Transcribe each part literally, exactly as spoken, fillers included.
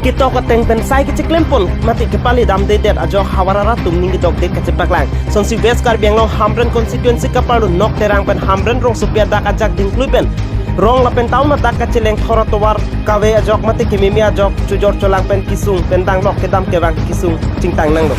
Ketok ateng pen sai kecheklem pon mate kepali damde det ajok havar arat atum ning kedokdet kachepaklang. Sonsi West Karbi Anglong Hamren constituency kaparlo Nokterang pen Hamren rongsopi adak ajak dingklui pen rong lapen town adak kacheleng thor atovar kave ajok mate kememe ajok chojor cholang pen kesung pen danglok kedam kevang kesung chingtang nanglo.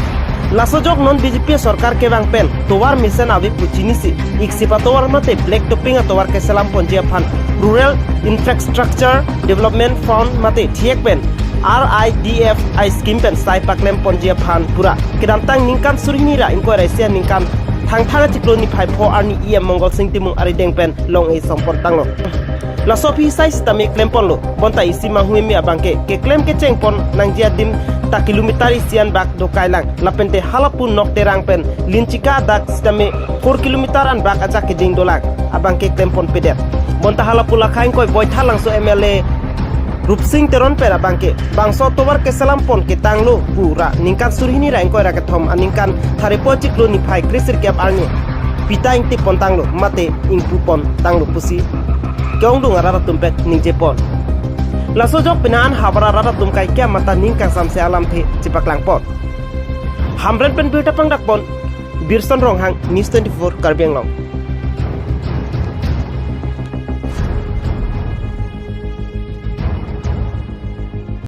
Laso ajok non B J P sorkar kevang pen tovar mesen ave pu chinisi iksi patovar mate black topping atovar keselam ponji aphan Rural Infrastructure Development Fund mate thiek pen R I D F I scheme pen sai paklem ponji aphan pura kedamtang ningkan suri hini ra ingkoi ra isi aningkan Thangthang achiklo niphai pho arni E M Mongol Sing Timung arideng pen long-e som pon tanglo. Laso aphi sai sitame klem ponlo. Bonta isi manghu eme abangke keklem kecheng pon nangji adim ta kilometer isi an bak dokailang. Lapente halapu Nokterang pen Linchika adak sitame four kilometer an bak ajak kejing dolang. Abangke klem ponpedet. Bonta halapu lakhai ingkoi Boithalangso M L A Rupsing Teron pen abangke bangso tovar keselam pon ketanglo pura ningkan suri hini ra ingkoi ra kethom aningkan thare pho achiklo niphai kre sirkep arni pita ingtip pon tanglo mate ingpu pon tanglo pusi ke-ongdung arat atum pen ningje pon. Laso ajok penang an havar arat atum kaikia mata ning kangsamse alamthe chepaklang pon. Hamren pen birta pangdak pon, Birson Ronghang, News twenty-four Karbi Anglong.